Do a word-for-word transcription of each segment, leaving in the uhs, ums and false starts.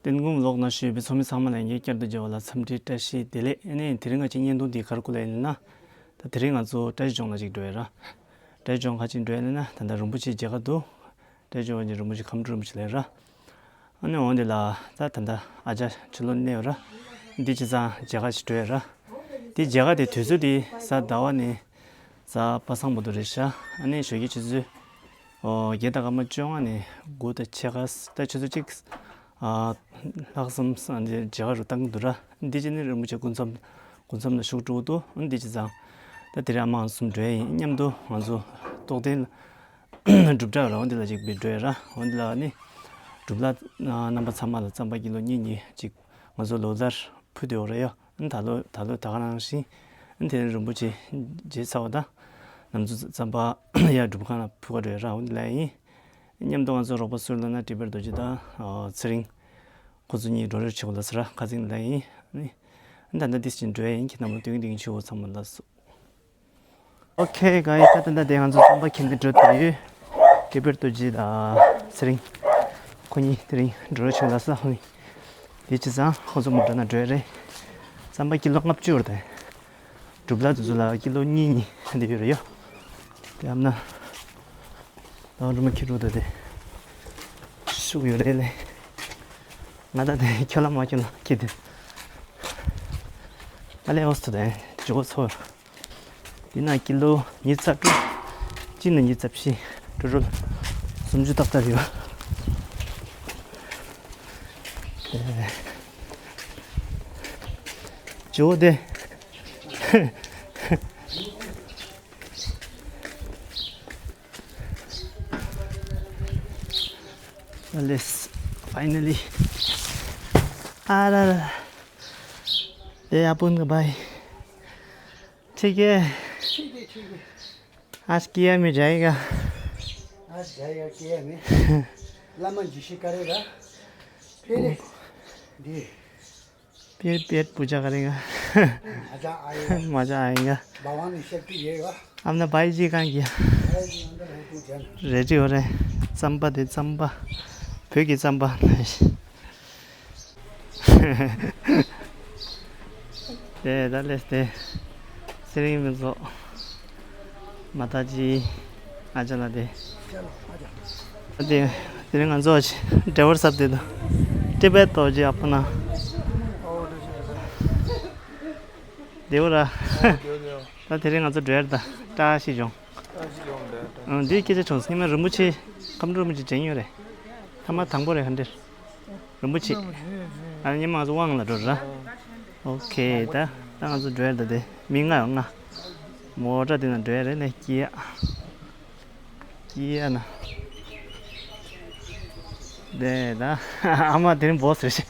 བསྟན་ཁུངས་ལོག་ན་ཞུས་པའི་ཚོགས་མི་ཚང་མ་ལ་ངས་བསྐྱར་དུ་མཇལ་བ་ལ་འཚམས་འདྲི་བཀྲ་ཤིས་བདེ་ལེགས། ཨ་ནི་དེ་རིང་ང་ཅིག་བརྙན་ཐུང་འདི་ག་རེ་བསྐུར་ལ་ཡིན་ན། ད་དེ་རིང་ང་ཚོ་བཀྲ་ཤིས་ལྗོངས་ལ་ཅིག་འགྲོ་ཡ་ར། བཀྲ་ཤིས་ལྗོངས་ག་ཅིག་འགྲོ་ཡ་ཡིན་ན། ད་ལྟ་རིན་པོ་ཆེའི་མཇལ་ཁ་འདུག་བཀྲ་ཤིས་ལྗོངས་ཀྱི་རིན་པོ་ཆེ་ཁམས་སྤྲུལ་རིན་པོ་ཆེ་ལ་ཡ་ར། ཨ་ནི་འོང་དེ་ལ་ད་ད་ལྟ་ཨ་ཅག་ཕྱི་ལོགས་གནས་ཡོད་ར། འདི་བྱས་ཙང་མཇལ་ཁ་ཞིག་འགྲོ་ཡ་ར། དེ་མཇལ་ཁ་དེ་དུས་ཚོད་དེ་གཟའ་ཟླ་བ་ནས་གཟའ་པ་སངས་བར་དུ་རེད་ཤག་ཨ་ནི་ཞོགས་ཀའི་ཆུ་ཚོད་ཨོ་བརྒྱད་དང་སྐར་མ་བཅོ་ལྔ་ནས་དགུ་དང་ཕྱེད་ཀ་ད་ཆུ་ཚོད་གཅིག་ཨ་ལྷག་བསམ་ས་འདི་མཇལ་ཁ་རུ་བཏང་གི་འདུག་ར། འདི་བྱས་ནས་རིན་པོ་ཆེ་སྐུ་མཚམས་སྐུ་མཚམས་ལ་བཞུགས་འགྲོ་གི་འདུག་འདི་བྱས་ཙང་ད་དེ་རིང་ཨ་མ་ང་གསུམ་འགྲོ་ཡ་ཡིན། མཉམ་དུ་ང་ཚོ་རྟོགས་ལྡན་སྒྲུབ་གྲྭ་ར་འོ་འདི་ལ་ཅིག་འགྲོ་ཡ་ར། འོ་འདི་ལ་ནི་སྒྲུབ་ལ་རྣམ་པ་ཚང་མ་ལ་རྩམ་པ་ཀི་ལོ་གཉིས་གཉིས་ཅིག་ང་ཚོ་ལོ་ལྟར་ཕུལ་དེ་འོ་རེད་ཡ། ཨ་ནི་ད་ལོ་ད་ལོ་ད་ག་ནང་བཞིན་ཨ་ནི་དེ་རིང་རིན་པོ་ཆེ་མཇལ་ཚར་བ་དང་ནམ་ཚོད་རྩམ་པ་ཡ་སྒྲུབ་ཁང་ལ་ཕུལ་ག་འགྲོ་ཡ་ར། འོ་འདི་ལ་ཡིན། མཉམ་དུ་ང་ཚོ་རོགས་པ་སུ་ལ་ན་ཊི་བེཊ་རྡོ་རྗེ་དང་ཚེ་རིང་ཁོ་ཚོ་གཉིས་འགྲོ་རེས་བྱེད་དགོས་ལ་ཟེར་ར། ཁ་སང་ལ་ཡིན། ཨ་ནི་ད་ལྟ་འདི་ཕྱིན་འགྲོ་ཡ་ཡིན། ཁྱེད་རྣམ་པ་ཏིང་ཏིང་ཆུ་བོ་ཚང་མ་ལ་སོ། ཨོ་ཁེ་ག་ཡི་ད་ད་ད་དེ་ང་ཚོ་རྩམ་པ་ཁྱེར་ཏེ་འགྲོ་དུས་ཊི་བེཊ་རྡོ་རྗེ་དང་ཚེ་རིང་ཁོ་གཉིས་དེ་རིང་འགྲོ་རེས་བྱེད་དགོས་ལ་ཟེར། ཨ་ནི་དེ་བྱས་ཙང་ཁོ་ཚོ་མོ་ཊ་ནང་འགྲོ་ཡ་རེད། རྩམ་པ་ཀི་ལོ་ལྔ་བཅུ་རེད། སྒྲུབ་ལ་དེ་ཚོ་ལ་ཀི་ལོ་གཉིས་གཉིས་འདི་ཡོད་རེད་ཡོ། དེ་ཨམ་ན་ལོ་རུ་མ་ཁྱི་རུ་དེ་དེ་ཤུགས་ཡོད་རེད་ལེ། ང་ད་དེ་ཁྱོད་ལ་མ་ཁྱོད་ལ་ཁྱི་དེ་ཨ་ལེ་ཨོ་སི་ཐུ་དེ་ཇོ་ཚོར། འདི་ན་ཀི་ལོ་ཉི་ཤུ་རྩ་དྲུག་གཅིག་ནས་ཉི་ཤུ་རྩ་བཞི་དྲུག་དྲུག་སུམ་ཅུ་ཏག་ཏག་ཡོད། ཇོ་དེ། ཨ་ལེས། ཕའི་ནལ་ལི། ཨ་ར་ར། དེ་ཡ་པུན་ག་བྷའི། ཐིག་གེ། ཐིག་གེ་ཐིག་གེ། आज किया में जाएगा। आज जाएगा किया में। लामा जिशी करेगा। फिर दे। पेट पेट पूजा करेगा। मजा आएगा। मजा आएगा। भगवान ने शक्ति देगा। अपना भाई जी कहाँ गया? भाई जी अंदर है, तू चल। रेडी हो रहे हैं। चंपा दे चंपा। फिर की चंपा। དེ་ད་ལས་དེ་ཚེ་རིང་མི་ཚོགས། མ་ད་ཅི་ཨ་ཅག་ལ་དེ། དེ་དེ་རིང་ང་ཚོ་འབྲེལ་བར་ཟབ་དེ་དང་། ཊི་བེཊ་རྡོ་རྗེ་ཨ་ཕ་ན། དེ་འོ་ར། ད་དེ་རིང་ང་ཚོ་འབྲེལ་བར་ད་བཀྲ་ཤིས་ལྗོངས། ཨ་འདི་སྐད་ཆ་བྱུང་སྙིང་མ་རིན་པོ་ཆེ་ཁམས་རིན་པོ་ཆེ་དྲན་ཡོད་རེད། ཐ་མ་དང་པོ་རེད་ཧ་འདིར། རིན་པོ་ཆེ། ཨ་ཉི་མ་ང་ཚོ་དབང་ལ་འགྲོ་ར། ཨོ་ཁེ་ད་ད་ང་ཚོ་འགྲོ་ཡ་ད་དེ་མི་ལྔ་ཡོད་ལྔ། མོ་ཊ་དེ་ན་འགྲོ་ཡ་རེད་ལས་སྐྱིད་ཡ། སྐྱིད་ཡ་ན། དེ་ད་ཨ་མ་དེ་རིང་བོ་ཟེར་ཤི།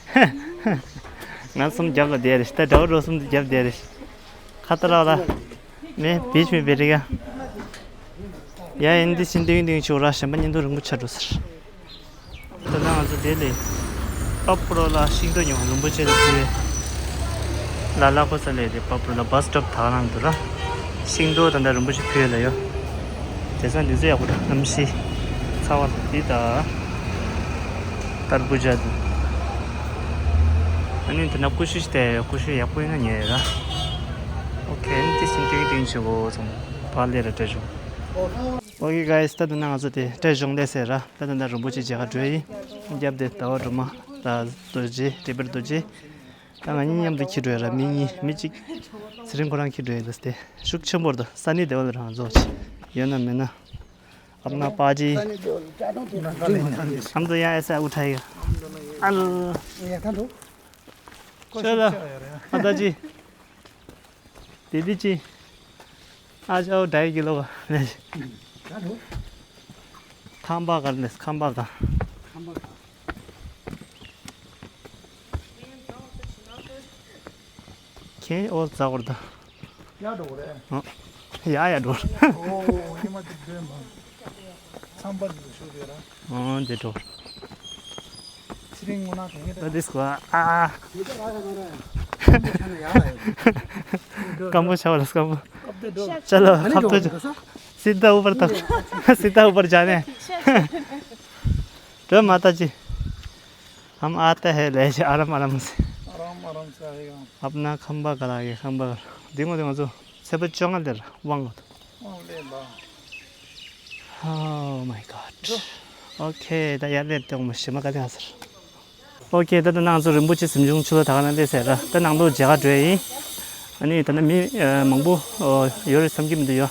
ང་གསུམ་རྒྱབ་ལ་བསྡད་རེད་ཤི། ད་དགྲ་བོ་རོ་གསུམ་དེ་རྒྱབ་བསྡད་རེད་ཤི། ཁ་ཏ་ར་ལ། མེ་བེད་མེ་བེད་རེ་ག་ཡ་ཡིན་འདི་ཕྱིན་ཏིང་ཏིང་ཆུ་ར་གཞན་པ་ཉིན་དུ་རིང་པོ་ཆགས་འགྲོ་ཟེར། ད་ལྟ་ང་ཚོ་དེ་ལས་པ་པུ་རོ་ལ་ཤིང་ཏོག་ཉོ་རིན་པོ་ཆེ་ལ་ཕུལ། ལ་ལ་ཁོ་ས་ལས་དེ་པ་པུ་རོ་ལ་བ་སི་སི་ཊོབ་ད་ག་ནང་འདུག་ར། ཤིང་ཏོག་ད་ལྟ་རིན་པོ་ཆེ་ཕུལ་ལ་ཡོད། དེ་སང་འདི་ཚོ་ཡག་པོ་འདུག་གནམ་གཤིས་ཚ་བ་འདི་ད་ཏར་བུ་ཇ་འདུག་ཨ་ནི་དེ་ན་ཀུ་ཤུ་ཞིག་བལྟས་ཡོད། ཀུ་ཤུ་ཡག་པོ་ཡིན་ན་ཉོས་ཡོད་ར། ཨོ་ཁེ། ཨ་ནི་དེ་བཞིན་ཏིང་ཏིང་ཆུ་བོ་ཚང་བ་ལས་ར་སྤྲད་བྱུང་། ཨོ་ཁེ་གྷའི་སི། ད་དུང་ན་ང་ཚོ་དེ་སྤྲད་བྱུང་ལས་ཟེར་ར། ད་དུང་ན་རིན་པོ་ཆེ་མཇལ་ཁ་འགྲོ་ཡིན། རྒྱབ་དེ་ཟླ་བ་སྒྲོལ་མ་དང་རྡོ་རྗེ་ཊི་བེཊ་རྡོ་རྗེ། ད་ང་གཉིས་མཉམ་དུ་འཁྱེར་འགྲོ་ཡ་ར། མི་གཉིས་མི་གཅིག་ཚེ་རིང་ཁོ་རང་འཁྱེར་འགྲོ་ཡ་ལ་སྟེ་ཤུགས་ཆེན་པོ་རེད། ད་ས་ནི་དེ་བ་ལ་རང་རྫོགས་ཆེ་ཡོད་ན་མེད་ན། अपना पाजी। हम तो यहाँ ऐसा उठाएगा। अल। चलो। माता जी। दीदी जी। आ जाओ, ढाई किलो का। ले। खांबा कर ले, खांबा का। ཁྱེད་ཨོ་ཙ་བར་ད། ཡ་འགྲོ་རེད། ཡ་ཡ་འགྲོ། ཨོ་ཉི་མ་དེ་འདྲ་མ། ཚང་པ་ཞིག་ཞུ་གི་ར། ཨོ་འདི་འགྲོ། ཚེ་རིང་ངོ་ན་དེ་ངེད་ད་དིས་གོ་ཨ། སྐམ་པོ་ཆ་བ་ལ་སྐམ་པོ། चलो अब तो सीधा ऊपर तक। सीधा ऊपर जाने। तो माता जी। हम आता है ले आराम आराम से। आराम आराम से आएगा। अपना खंबा करा ये खंबा करा। देखो देखो जो। से बच्चों का दर वांग। वांग ले बा। Oh my god. Okay, ད་ཡར་སླེབས་ཏེ་འོ་མ་ཞིམ་མ་ག་དེ་ཨ་ཟེར། Okay, ད་ད་ནང་ཚོ་རིན་པོ་ཆེ་གཟིམ་ཆུང་ཆུ་ལ་ད་ག་ན་སླེབས་ཟེར་ར། ད་ནང་ལོགས་མཇལ་ཁ་འགྲོ་ཡ་ཡིན། ཨ་ནི་ད་ནི་མི་མང་པོ་ཡོད་རེད་བསམ་གྱི་མི་འདུག་ཡོད།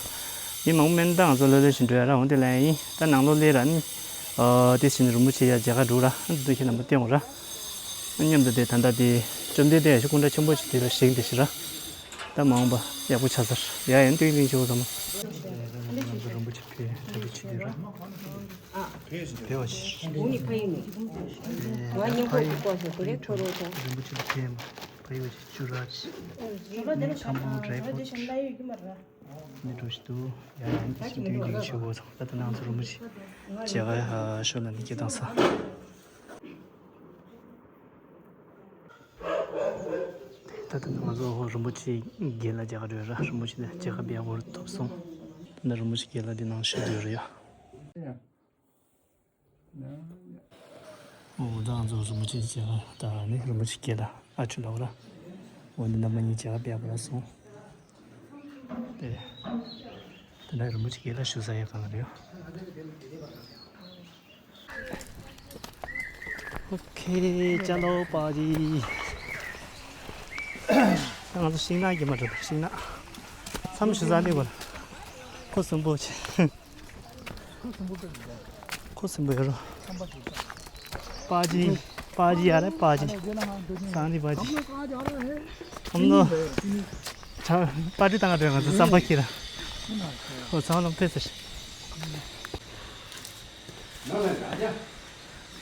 མི་མང་པོ་མེད་ན་ད་ང་ཚོ་ལྷོད་ལྷོད་བཞིན་འགྲོ་ཡ་ར། འོ་དེ་ལ་ཡིན། ད་ནང་ལོགས་སླེབས་ར་ནི། དེ་བཞིན་རིན་པོ་ཆེ་ཡ་མཇལ་ཁ་འགྲོ་ར། ཨ་ནི་འདུག་ཁྱེད་རྣམ་པ་བསྟན་འོང་ར། མཉམ་དུ་དེ་ད་ལྟ་དེ་བཅོམ་ལྡན་འདས་ཡ་ཤུ་སྐུ་འདྲ་ཆེན་པོ་ཞིག་དེ་ལ་བཞེངས་དེ་ཞིག་ར། ད་མ་འོངས་པ་ཡག་པོ་ཆགས་ཚར་ཡ་ཡན་ཏིང་ཏིང་ཆེ་བོ་ཚང་མ། རིན་པོ་ཆེ་ཕེ་རིན་པོ་ཆེ་དེ་ར། ཕེ་བ་ཞིག་ང་ཉིན་ཁ་ཡིན་ནི། ང་ཉིན་ཁ་ཡིན་ཁོ་ཁོ་ཁོ་རེ་ཁོ་རོ་ཁོ། རིན་པོ་ཆེ་ཕེ་མ་ཕ་ཡི་བ་ཞིག་ཅུ་ར་ཞིག་ཚང་མ་ཌ་རའི་ཕུ་རུཊ་ནི་འགྲོ་ཞིག་འདུག་ཡ་ཡན་ཏིང་ཏིང་ཆེ་བོ་ཚང་ད་ད་ནང་ཚོ་རིན་པོ་ཆེ་མཇལ་ཁ་ཤོད་ལ་ནི་སྐྱེ་དང་ས། ད་ལྟ་ང་ཚོ་རིན་པོ་ཆེ་དགེ་ལ་རྒྱ་གར་རེད་ར། རིན་པོ་ཆེ་དེ་རྒྱ་གར་བའི་འོར་ཐོབ་སོང་། ད་ལྟ་རིན་པོ་ཆེ་དགེ་ལ་དེ་ནང་ཤོད་དུས་རེད་ཡ། འོ་ད་ང་ཚོ་རིན་པོ་ཆེ་རྒྱ་གར་ད་ནི་རིན་པོ་ཆེ་དགེ་ལ་ཨ་ཆུ་ལ་འོ་ར། འོ་འདི་རྣམ་པ་གཉིས་རྒྱ་གར་བའི་འོར་སོང་། དེ། དེ་ནས་རིན་པོ་ཆེ་དགེ་ལ་ཞུ་ས་ཡ་གང་རེད། ཨོ་ཁེ། ཅ་ལོ་པ་ཇི། ང་ཚོ་ཤིང་ནགས་ཀྱི་མ་འགྲོ་ཤིང་ནགས། མཚམས་ཞུ་ས་ནི་གོ་ཁོ་སུན་པོ་ཆེ། ཁོ་སུན་པོ་ཡོད་རོ། པ་ཇི། པ་ཇི་ཡ་རེད་པ་ཇི། སང་རི་པ་ཇི། ཁོང་ལོ། པ་ཇི་བཏང་ག་འགྲོ་ང་ཚོ་རྩམ་པ་ཁྱེར། ཁོ་ཚང་ལོ་ཕེ་ཟེར།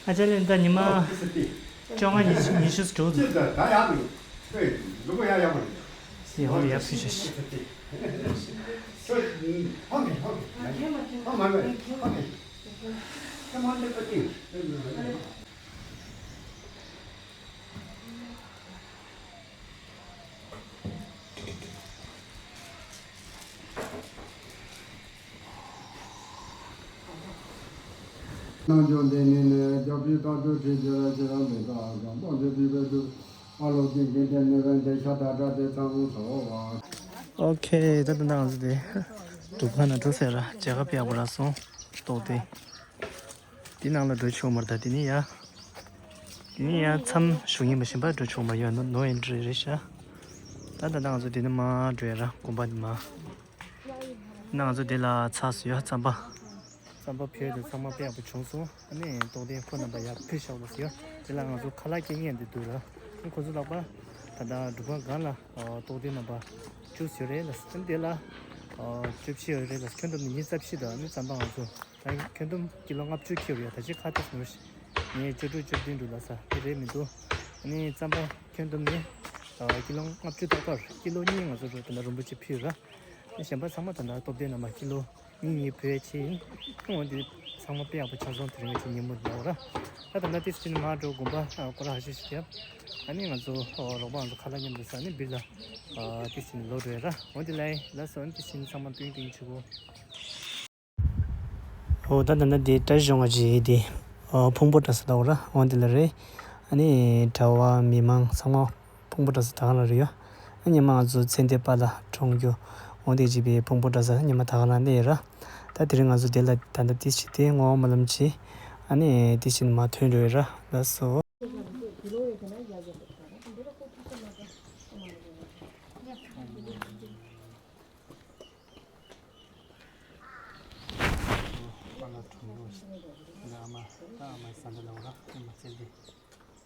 ཨ་ཅག་ལེན་ད་ཉི་མ། བཅོ་ལྔ་ཉི་ཤུ་ཉི་ཤུ་དྲུག་ཙམ། སི་ཧོ་ལ་ཡ་ཕུ་ཤ་ཤ། རྣལ་འབྱོར་འདི་ཉིད་ནི་རྒྱལ་པོའི་བཀའ་སྒྲུབ་ཁྲིད་ཀྱི་ར་ཅི་ར་མི་དགའ་གང་པོ་འདི་བསྡུས་པའི་སྒྲུབ་པ་ལོ་རྒྱུས་ཀྱི་འདི་ནི་བན་དེ་ཤ་ད་དྲ་དེ་ཚང་ཚོ་བ། ཨོ་ཁེ། ད་ད་ནང་ཟི་དེ་སྒྲུབ་ཁང་ན་འགྲོ་ཟེར་ར་མཇལ་ཁ་ཕེབས་པ་ར་སོང་ཏོག་དེ། དེ་ནང་ལ་འགྲོ་ཆོག་མར་ད་དེ་ནི་ཡ། དེ་ནི་ཡ་མཚམས་ཞུགས་ཉིན་མ་བཞིན་པ་འགྲོ་ཆོག་མར་ཡོད་ནོ་ནོ་ཨེན་ཊི་རི་རེད་ཤག་ད་ད་ནང་ཟི་དེ་ནི་མ་འགྲོ་ཡ་ར་དགོན་པ་ནི་མ། ནང་ང་ཚོ་དེ་ལ་ཚར་སོང་ཡ་རྩམ་པ། རྩམ་པ་ཕུལ་ཏེ་ཚང་མ་དཔེ་ཡག་པོ་བྱུང་སོང་། ཨ་ནི་རྟོགས་ལྡན་ཁོ་རྣམ་པ་ཡར་ཕུལ་བཞག་ལ་ཟེར་ཡ། དེ་ལ་ང་ཚོ་ཁ་ལག་སྐྱེལ་མཁན་འདི་འདུག་ལ། ཨ་ཁོ་ཚོ་ལག་པ་ད་ལྟ་སྒྲུབ་ཁང་སྒང་ལ་རྟོགས་ལྡན་རྣམ་པ་བཅུ་ཡོད་རེད་ལ། ཨ་ནི་དེ་ལ་བཅུ་བཞི་ཡོད་རེད་ལ། ཁྱོན་བསྡོམས་ནས་ཉི་ཤུ་རྩ་བཞི་དང་ཨ་ནི་རྩམ་པ་ང་ཚོ་ད་ཁྱོན་བསྡོམས་ཀི་ལོ་ལྔ་བཅུ་ཁྱེར་ཡོད། ད་ཅི་ཁ་ཏ་སོང་ངས་བཅུ་དྲུག་བཅུ་བདུན་འདུག་ལ་ས་དེ་རེད་མི་འདུག་ཨ་ནི་རྩམ་པ་ཁྱོན་བསྡོམས་ནས་ཀི་ལོ་ལྔ་བཅུ་ཏག་ཏག་རེད། ཀི་ལོ་གཉིས་ང་ཚོ་རོ་དེ་འདྲ་རིན་པོ་ཆེ་ཕུལ་ར། གཞན་པ་ཚང་མ་ད་ལྟ་སྟོབས་ལྡན་རྣམ་པ་ཀི་ལོ་གཉིས་གཉིས་ཕུལ་ཡ་ཆེ་ཡིན། འོན་ཏེ་ཚང་མ་དཔེ་ཡག་པོ་ཆགས་སོང་། དེ་རིང་ང་ཚོ་ཉིན་མོ་འདི་ལ་འོ་ར། ད་ད་ལྟ་ཏིས་ཅིན་མ་འགྲོ་དགོན་པ་ཨ་སྐོར་ར་ཧ་ཤུ་ཤུ་ཡ། ཨ་ནི་ང་ཚོ་རོགས་པ་ང་ཚོ་ཁ་ལག་མཉམ་དུ་ཟ་ནི་བིར་ལ་ཏིས་ཅིན་ལོ་འགྲོ་ཡ་ར། འོན་ཏེ་ལ་ཡི་ལ་སོ་ཨ་ནི་ཏིས་ཅིན་ཚང་མ་ཏིང་ཏིང་ཆུ་བོ། འོ་ད་ད་ནི་དེ་བཀྲ་ཤིས་ལྗོངས་ཀྱི་དེ་ཕུང་པོ་བཀྲ་ས་ལ་འོ་ར། འོ་དེ་ལ་རེད། ཨ་ནི་གྲྭ་བ་མི་མང་ཚང་མ་ཕུང་པོ་བཀྲ་ས་ད་ག་ལ་རེད་ཡོད། ཨ་ཉི་མ་ང་ཚོ་ཚེ་འདས་དཔལ་ལ་འཁྲུངས་རྒྱུ་འོ་དེ་ཅི་བའི་ཕུང་པོ་བཀྲ་ས་ཉི་མ་ད་ག་ལ་གནས་ཡོད་ར། ད་དེ་རིང་ང་ཚོ་དེ་ལ་ད་ད་ཏི་ཤི་དེ་ངོ་མ་ལམ་ཆེ། ཨ་ནི་ཏི་ཤི་ནི་མ་ཐོན་རེད་ར་ལ་སོ། པ་ལ་གྲོང་ཡོད་ཤི། འདི་ཨ་མ་ད་ཨ་མའི་ས་འདི་ལ་འོ་ལ་ཨ་མ་བཙལ་ཏེ།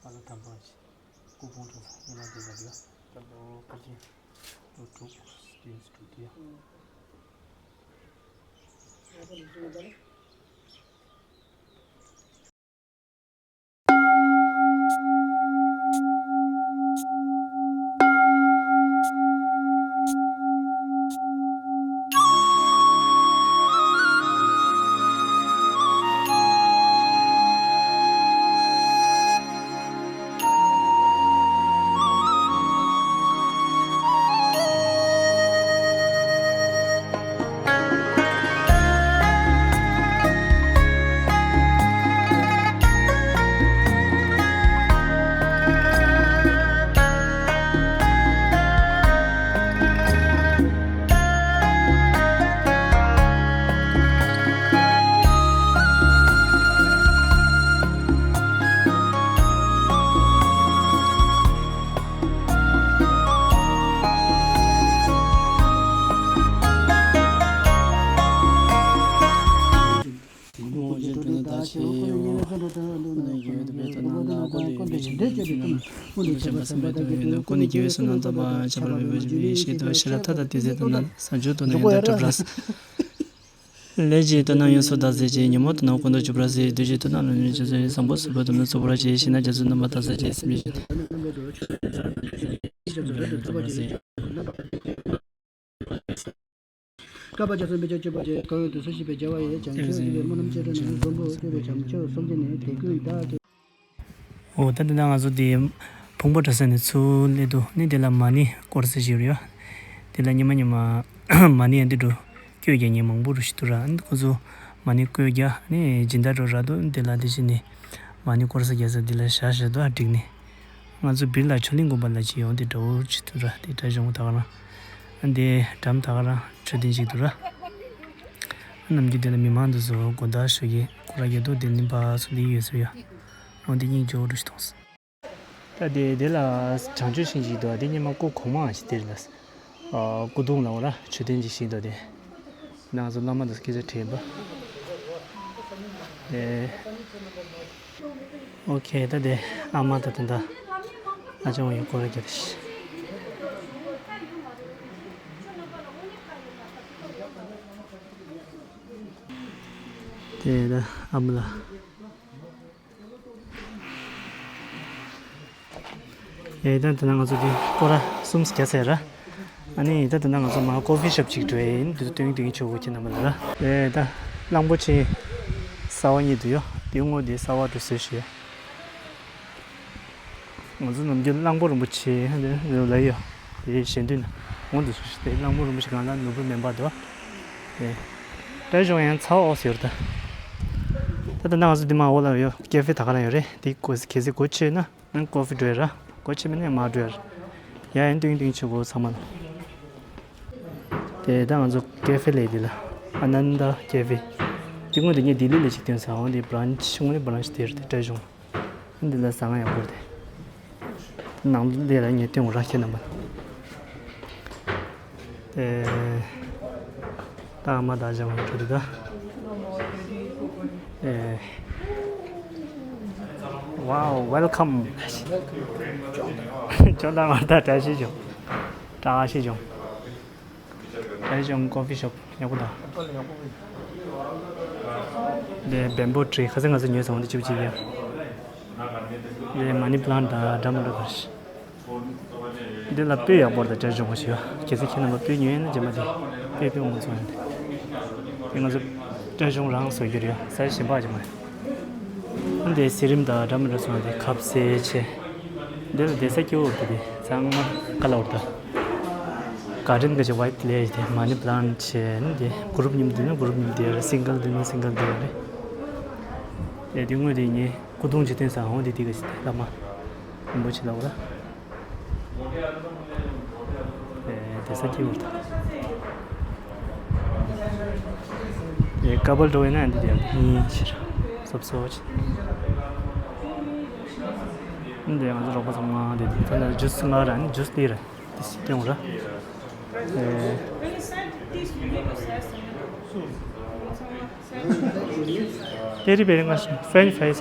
པ་ལ་དམ་པ་ཤི། སྐུ་ཕུང་གྲོང་ས་ཉི་མ་འདི་ལ་འདི་ལ་ད་ལོ་ཁ་ཅིག་ལོ་དྲུག་བདུན་དྲུག་དེ། ཀུན་ཏུ་ཡོད་པའི་ཆོས་ཉིད་ཀུན་ནི་ཆོས་པ་སེམས་དཔའི་སྟོང་ཉིད་དོ། ཀུན་ནས་སྐྱེ་བོའི་བསོད་ནམས་དམ་པ་ཁྱད་པར་མེད་པ་ཞིག་མི་ཤེས་དོ། ཤེས་རབ་མཐའ་དང་དེ་ཚེ་དང་ན་བཟང་སྤྱོད་དོ་ན་ཡང་དག་གྲུབ་ར། ལས་ཀྱི་དོན་རྣམས་ཡོངས་སུ་དག་མཛད་ཅིང་། ཉོན་མོངས་དོན་རྣམས་ཀུན་ཏུ་སྤྱོད་པར་བྱེད། འདུ་བྱེད་དོན་རྣམས་ལ་ནི་སྤྱོད་ཚུལ་བཟང་པོ་སོགས་པའི་དོན་ལ་རྫོགས་པར་བྱེད། ཤེས་ན་རྒྱ་མཚོའི་རྣམ་པར་དག་མཛད་ཅིང་། སེམས་ཅན་གྱི་བཀའ་བརྒྱ་སོགས་མི་བྱ་སྤྱོད་པ་ཅན། གང་ཡོད་དུ་སུ་ཞིག་པའི་བྱ་བ་ཡི་ཅང་ཆོས་ཀྱི་ལས་སྨོན་ལམ་ཅན་རེ་ན་ནི་བཟང་པོ་སྤྱོད་པའི་བྱམས་ཆོས་སོམ་གྱི་ནི་དེ་ཀུན་བདག་གི། འོ་ད་འདི་ན་ང་ཚོ་དེ་ཕུང་པོ་གྲྭ་ས་ནས་ཚུར་སླེབས་འདུག་ནི་དེ་ལ་མ་ཎི་སྐོར་ས་ཞིག་ཡོད་རེད་ཡ། དེ་ལ་ཉི་མ་ཉི་མ་མ་ཎི་ཡང་འདི་འགྲོ་བསྐྱོད་རྒྱག་མཁན་མང་པོ་རུ་ཞིག་འདུག་ར། འདི་ཁོ་ཚོ་མ་ཎི་བསྐྱོད་རྒྱག་ནི་སྦྱིན་བདག་འགྲོ་ར་འདུག་དེ་ལ་དེ་བཞིན་ནི་མ་ཎི་སྐོར་ས་རྒྱག་ས་འདི་ལ་བཞག་བཞག་འདུག་ཨ་འགྲིག་ནི། ང་ཚོ་སྦིར་ལ་ཆོས་གླིང་དགོན་པ་ལ་ཅིག་ཡོང་དེ་འདྲ་བོ་ཅིག་འདུག་ར། དེ་འདྲ་བྱུང་ད་ག་རང་། ཨ་འདི་འགྲམ་ད་ག་རང་མཆོད་རྟེན་ཅིག་འདུག་ར། ཨ་ནམ་རྒྱུན་དེ་ལ་མི་མང་འདུག་ཟེར་དགོན་བདག་ཞུ་གི་སྐོར་ར་རྒྱག་འདུག་དེ་ནི་བ་སུ་ལི་ཡོད་ཟེར་ཡ། འོ་འདི་སྙིང་རྗེ་བོ་འདྲ་ཞིག་མཐོང་སོང་། ད་དེ་དེ་ལ་བྱང་ཆུབ་ཤིང་ཞིག་འདུག་དེ་སྙེ་མ་སྐུ་གོང་མ་ཞིག་དེ་རེད་ལ། སྐུ་གདུང་ལ་འོ་ར་མཆོད་རྟེན་ཅིག་བཞེངས་འདུག་དེ། ནང་ཚོ་བླ་མ་དང་སྐད་ཆ་དྲིས་པ། ཨེ། ཨོ་ཁེ་ད་དེ་ཨ་མ་ད་དེ་འདྲ་ཨ་ཅང་ཡོད་སྐོར་ར་རྒྱག་དེ་ཤི། དེ་ད་ཨ་མ་ལ། ཨེ་ད་དེ་ན་ང་ཚོ་དེ་སྐོར་ར་གསུམ་བརྒྱབ་ཚར་ར། ཨ་ནི་ད་དེ་ན་ང་ཚོ་མར་ཀོ་ཕི་ཤོབ་ཅིག་འགྲོ་ཡིན་དུས་སྟོན་སྟོན་ཆོག་གོ་ཁྱེད་རྣམ་པ་ལ་ར། ཨེ་ད་གླང་པོ་ཆེ་གསར་པ་གཉིས་འདུག་ཡོ། དེ་སྔོན་དེ་གསར་པ་འགྲོ་བཟོས་ཤིག་ཡོ། ང་ཚོ་ནམ་རྒྱུན་གླང་པོ་རིན་པོ་ཆེ་ལ་ཡོད་དེ་ཞེ་འདུན་ངོ་འདུག་ཞེ་དེ་གླང་པོ་རིན་པོ་ཆེ་གང་ལ་ནོར་བུ་མེན་པ་དོ། ཨེ། ཏྲ་གཞུང་ཡང་ཚ་བ་འོག་ཟེར་ད། ད་ད་ནང་ང་ཚོ་འདི་མ་འོག་ལ་ཡོད་ཀེ་ཧྥེ་ད་ག་རང་ཡོད་རེད་དེ་གོ་གལ་སྲིད་སྒོ་ཕྱེ་ན་ནང་ཀོ་ཧྥེ་འགྲོ་ཡ་ར་སྒོ་ཕྱེ་མེད་ན་མ་འགྲོ་ཡ་ར། ཡ་ཡན་ཏིང་ཏིང་ཆུ་གོ་ཚང་མ་ལ། དེ་ད་ང་ཚོ་ཀེ་ཧྥེ་ལས་འདི་ལ་ཨ་ནན་ད་ཀེ་ཧྥེ། དེ་སྔོན་དེ་ངས་ལྡི་ལི་ལ་ཅིག་སྟོན་ས་འོང་དེ་བྷ་རན་ཆི་སྔོན་ནས་བྷ་རན་ཆི་དེ་རེད་དེ་ཏྲ་གཞུང་། འདི་ལ་ཟ་ང་ཡག་པོ་རེད། ནང་ལས་ལ་ངས་སྟོན་འོ་ར་ཁྱེད་རྣམ་པ། ཨེ། ད་མ་ད་ཇ་མ་འགྲོ་དུ་ད། ཨེ། Wow, welcome. ཅོ་ད་མ་ད་བཀྲ་ཤིས་བྱུང་། བཀྲ་ཤིས་བྱུང་། ཨེ་ཞང་ཀོ་ཕི་ཤོབ་ཡག་པོ་དང་། ལས་བེམ་པོ་ཊི་རི་ཁ་སང་ང་ཚོ་ཉོས་སོང་འདི་གཅིག་པུ་གཅིག་ཡ། ལས་མ་ནི་པ་ལན་ཊི་དང་འདྲ་མི་འདྲ་དང་། འདི་ལ་སྤོས་ཡག་པོ་དང་བྱ་བྱུང་བ་ཞིག་ཡོད། གལ་སྲིད་ཁྱེད་རྣམ་པ་སྤོས་ཉོས་ཡོད་ན་རྗེས་མ་དེ་སྤོས་སྤོས་འོང་ཚོང་ཡོད་དེ། དེ་ང་ཚོ་བཀྲ་གཞུང་རང་བཟོ་རྒྱུ་རེད་ཡ་ས་གཞན་པ་རྗེས་མ། འདི་སི་རིམ་དང་འདྲ་མི་འདྲ་སོང་སྟེ་ཁབ་སེ་ཆེ། འདི་ལ་བསྡད་ས་སྐྱིད་པོ་འདུག་དེ་ཚང་མ་ག་ལ་འོར་ད། ག་ཌེན་ག་ཅི་ཝའི་ཊི་ལས་དེ་མ་ནི་པ་ལན་ཊི་ཆེ་ནི་དེ་གུ་རུབ་མཉམ་དུ་ནི་གུ་རུབ་མཉམ་དུ་རེད། སིང་གལ་དུ་ནི་སིང་གལ་དུ་རེད། དེ་དེ་དངོས་དེ་ངས་སྐུ་གདུང་ཅིག་བསྟན་ས་འོང་དེ་དེ་ག་ཅི་བླ་མ་རིན་པོ་ཆེ་ལ་འོ་ར། ཨེ་དེ་ས་སྐྱིད་པོ་འདུག་ཨེ་ཀ་པལ་འགྲོ་བས་ན་འདི་དེ་གཉིས་ཕྱིར་སོབ་སོབ་ཅིག་འདི་ང་ཚོ་རོགས་པ་ཚང་མ་འདི་དེ་ད་ལྟ་ཇུས་ང་ར་ནི་ཇུས་འདི་ར་འདི་སི་སྐྱོང་ར། ཨེ། Very, very nice. French fries.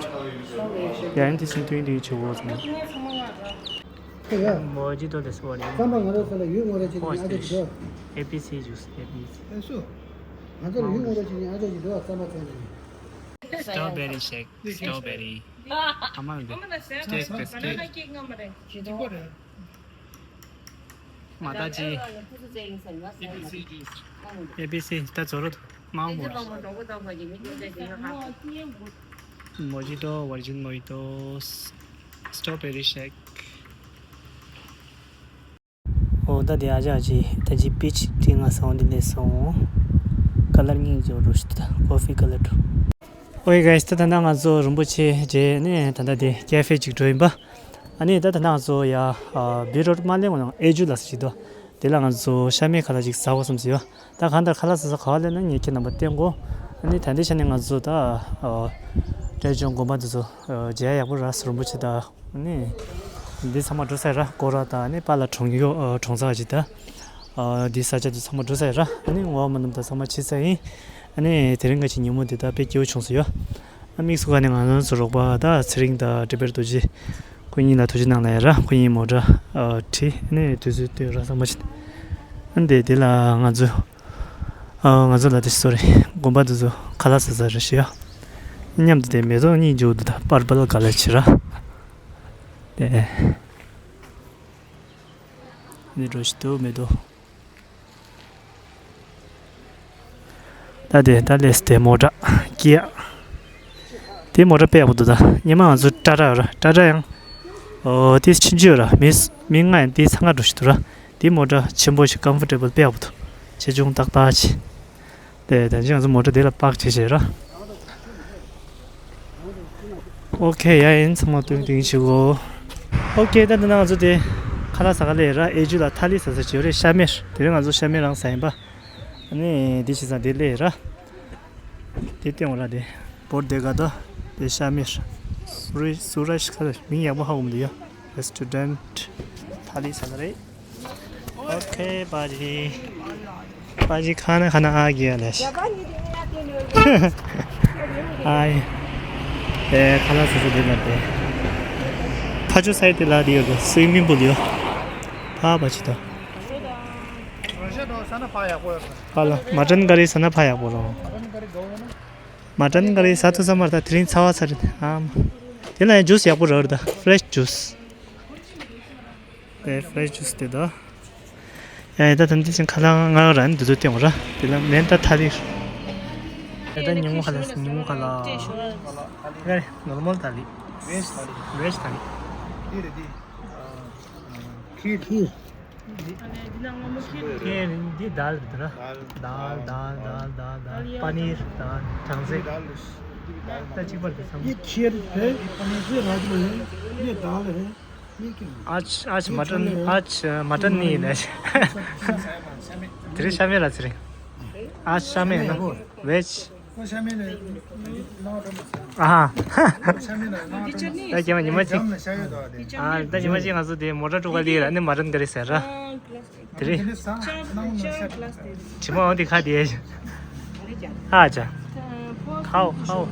Yeah, and this is doing the chicken. Mojito this one. རྩམ་པ་ང་རང་ཚོ་ལ་ཡོད་ངོ་རེ་ཅིག་ཨ་ཅག་ཅིག་འདུག་ཨེ་པི་སི་ཇུས་ཨེ་པི་སི། ཨེ་སུ། ང་ཚོ་ལ་ཡོད་ངོ་རེ་ཅིག་ཨ་ཅག་ཅིག་འདུག་རྩམ་པ་ཚོ་ནི། Strawberry shake, strawberry. ཨ་མ་འདི། Cake this, cake. མ་ད་ཅི། ཨེ་པི་སི་ད་ཛོ་རོ་མ་མོ། Mojito, virgin mojitos, strawberry shake. ཨོ་ད་དེ་ཨ་ཅག་ཅི་ད་ཅི་པི་ཆི་ཏི་ང་སོང་འདི་ལས་སོང་། ཀ་ལར་སྙིང་རྗེ་རུ་ཞིག་ད་ཀོ་ཕི་ཀ་ལར་འགྲོ། ཨོ་ཡེ་གྷའི་སི་ད་ད་ང་ཚོ་རིན་པོ་ཆེ་རྗེས་ནས་ད་ད་དེ་ཀེ་ཧྥེ་ཅིག་འགྲོ་ཡིན་པ། ཨ་ནི་ད་ད་ང་ཚོ་ཡ་བི་རོད་མ་ལེ་ངོ་ཨེ་ཇུ་ལ་སི་ཅིག་འདུག་དེ་ལ་ང་ཚོ་ཤ་མེད་ཁ་ལག་ཅིག་ཟ་དགོས་བསམ་སི་ཡོད། ད་གང་ལྟར་ཁ་ལག་ཟ་ས་ག་བ་ལེན་ན་ངས་ཁྱེད་རྣམ་པ་བསྟན་གོ། ཨ་ནི་ད་ལྟའི་ཆ་ནས་ང་ཚོ་ད་ཏྲེ་ཅོང་དགོན་པ་འདི་ཚོ་མཇལ་ཡག་པོ་ར་སུ་རིན་པོ་ཆེ་ད་ཨ་ནི་འདི་ཚང་མ་འགྲོ་ས་ར་སྐོར་ར་ད་ཨ་ནི་པཱ་ལགས་གྲོང་ཡོ་གྲོང་ཚོ་ཅིག་ད་འདི་ས་ཆ་འདི་ཚང་མ་འགྲོ་ས་ར་ཨ་ནི་ངོ་མ་རྣམས་ད་ཚང་མ་ཕྱི་ས་ཡིན། ཨ་ནི་དེ་རིང་ག་ཅིག་ཉིན་མོ་འདི་ད་དཔེ་སྐྱིད་པོ་བྱུང་སོང་ཡོ། དམིགས་སུ་བཀར་ནས་ང་རང་ཚོ་རོགས་པ་ད་ཚེ་རིང་དང་བགྲེས་པར་རྡོ་རྗེ། ཁོ་གཉིས་ལ་ཐུགས་རྗེ་གནང་ལ་ཡ་ར། ཁོ་གཉིས་མོ་ཊ་ཨ་ཁྲིད་ནས་དུས་ཚོད་སྟོན་ར་བསམ་པ་བྱས། ཨ་འདི་དེ་ལ་ང་ཚོ་ཨ་ང་ཚོ་ལ་དེ་སོ་རེ་དགོན་པ་དེ་ཚོ་ཁ་ལག་ཟ་ས་རེ་ཞིག་ཡ། མཉམ་དུ་དེ་མེ་ཏོག་གཉིས་འཇུག་འདུག་ད་པར་པལ་ག་ལ་ཆེ་ར། དེ་འདི་འགྲོ་ཞིག་འདུག་མེ་ཏོག་ད་དེ་ད་ལས་དེ་མོ་ཊ་ཀི་ཡ། དེ་མོ་ཊ་དཔེ་ཡག་པོ་འདུག་ད་སྔོན་མ་ང་ཚོ་ཊ་ཊ་ཡོད་ར། ཊ་ཊ་ཡང་ཨོ་དེ་ཆུང་ཆུང་ཡོད་ར། མི་མི་ལྔ་ཡང་དེ་ཚང་ང་འགྲོ་ཞིག་འདུག་ར། དེ་མོ་ཊ་ཆེན་པོ་ཞིག་ཀམ་ཕོར་ཊེ་བལ་དཔེ་ཡག་པོ་འདུག་ཆེ་ཆུང་ཏག་ཏག་ཅིག་དེ་ད་ཅི་ང་ཚོ་མོ་ཊ་དེ་ལ་པག་བྱེད་བྱེད་ར། ཨོ་ཁེ་ཡ་ཡིན་ཚང་མ་སྟོན་སྟོན་བྱེད་གོ། ཨོ་ཁེ་ད་འདི་ན་ང་ཚོ་དེ་ཁ་ལག་ཟ་ག་སླེབས་ར། ཨེ་ཇུ་ལ་ཐ་ལི་ཟ་ས་བྱེད་རེད། ཤ་མེར་དེ་རིང་ང་ཚོ་ཤ་མེར་རང་ཟ་ཡིན་པ། ཨ་ནི་དེ་བྱེད་ས་དེ་སླེབས་ར། དེ་སྟོན་འོ་ར་དེ། བོར་དེ་ག་ད། དེ་ཤ་མེར། སུ་རེ་སུ་ར་ཤི་ཁ་ལ་མིང་ཡག་པོ་ཧ་གོ་མི་འདུག་ཡ། རེ་སི་ཊོ་རན་ཊི། ཐ་ལི་ཟ་ས་རེད། ཨོ་ཁེ་པ་ཇི། པ་ཇི་ཁ་ན་ཁ་ན་ཨ་གི་ཡ་ལེ་ཤ། ཨ་ཡི། དེ་ཁ་ལག་ཟ་ས་དེ་ལ་དེ། ཕ་ཇོ་སའི་དེ་ལ་དེ་ཡོད་དེ་སུའི་མིང་པུལ་ཡོད། ཕ་པ་ཇི་ད། ཕ་ལ་མ་ཊན་ཀ་རི་ཟ་ན་ཕ་ཡག་པོ་རོ། མ་ཊན་ཀ་རི་ཟ་ཐུབ་ས་མ་རེད་ད། དེ་རིང་ཚ་བ་ཚ་རེད་ཨ་མ། དེ་ལ་ཡང་ཇུས་ཡག་པོ་རག་རེད་ད། ཕ་རེ་ཤི་ཇུས། ཨེ་ཕ་རེ་ཤི་ཇུས་དེ་ད། ཡ་ཡ་ད་ད་འདི་ཅིང་ཁ་ལག་ང་རང་རང་འདི་ཚོ་སྟེང་ར། དེ་ལ་མེན་ད་ཐ་ལི། ཡ་ད་ཉིན་མོ་ཁ་ལག་ཉིན་མོ་ཁ་ལག་ཡ་རེད་ནོར་མལ་ཐ་ལི། ཝེཇ་ཐ་ལི། ཝེཇ་ཐ་ལི། ཁིར། ཁིར། ཁིར་འདི་དཱལ་རེད་ད་ར། དཱལ་དཱལ་དཱལ་དཱལ་དཱལ། པ་ནིར་དཱལ་གྲང་ཟས། ད་གཅིག་པར་དེ་ཚང་མ། ये खीर है, ये राजमा है, ये दाल है, ये क्या है? आज आज मटन, आज मटन नहीं है। तेरे शामिल आज रे। आज शामिल है ना? वेज। ཨ་ཧ། ད་ཉི་མ་གཅིག་ཨ་ད་ཉི་མ་གཅིག་ང་ཚོ་དེ་མོ་ཊ་དཀྲུག་ག་སླེབས་ར། ཨ་ནི་མ་ཊན་ཀ་རི་ཟེར་ར། དེ་རེད། དྲི་མ་འོང་དེ་ཁ་དེ། ཨ་ཅག་ཁའོ་ཁའོ།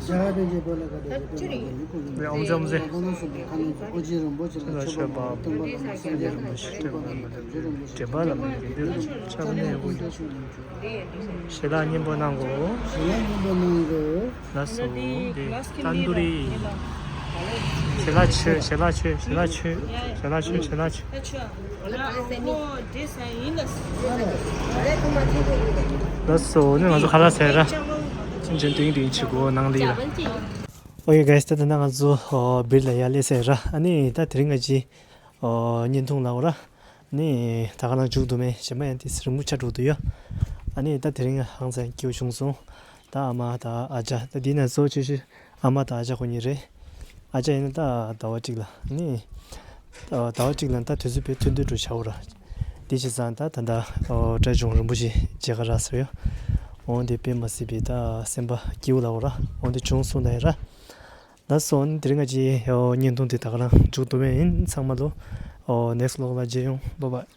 ཨོམ་ཟེ་ཨོམ་ཟེ། ཆོས་པ། དྲན་པ་ལ་མ་འགྱུར་ཏེ་རིན་པོ་ཆེ། ཞལ་ལག་སྙན་པོ་གནང་གོ། ཞལ་ལག་སྙན་པོ་གནང་གོ། ལགས་སོ། འདི་ཏན་ཏུ་རི། ཞལ་ལག་མཆོད། ཞལ་ལག་མཆོད། ཞལ་ལག་མཆོད། ཞལ་ལག་མཆོད། ཞལ་ལག་མཆོད། ལགས་སོ། ནི་ང་ཚོ་ཁ་ལག་ཟས་ར། ཅིན་ཅིན་ཏིང་ཏིང་བྱེད་གོ་ནང་ལི་ར། ཨོ་ཡེ་གྷའི་སི། ད་ད་ང་ཚོ་བིར་ལ་ཡར་སླེབས་ཟེར་ར། ཨ་ནི་ད་དེ་རིང་ང་ཅི། ཨོ་བརྙན་ཐུང་ལབ་ར། ནི་ད་ག་ལ་མཇུག་བསྡུ་མེད་གཞན་པ་ཡང་དེ་རིང་མོ་ཆ་འགྲོ་འདུག་ཡ། ཨ་ནི་ད་དེ་རིང་ཧང་སང་སྐྱིད་པོ་བྱུང་སོང་། ད་ཨ་མ་ད་ཨ་ཅག་ད་འདི་ན་གཙོ་ཆེ་ཤོས་ཨ་མ་ད་ཨ་ཅག་ཁོ་གཉིས་རེད། ཨ་ཅག་ཡིན་ན་ད་ཟླ་བ་གཅིག་ལ་ནི། ཟླ་བ་གཅིག་ལ་ད་དུས་ཚོད་དཔེ་ཐུང་ཐུང་འགྲོ་ཆགས་འོ་ར། འདི་བྱས་ཙང་ད་ད་ད་ཨོ་སྲས་ཆུང་རིན་པོ་ཆེ་མཇལ་ག་རག་སོང་ཡ། འོ་འདི་དཔེ་མ་སྲིད་པའི་ད་སེམས་པ་སྐྱིད་པོ་ལབ་འོ་ར། འོ་འདི་བྱུང་སོང་ད་ཡ་ར། ལགས་སོ། དེ་རིང་ང་ཅི་ཨོ་བརྙན་ཐུང་དེ་ད་ག་རང་མཇུག་བསྡུ་བ་ཡིན། ཚང་མ་ལོ་ཨོ་ནེག་སི་ཊི་ཝི་ལོག་ལ་མཇལ་ཡོང་། བྷའི་བྷའི།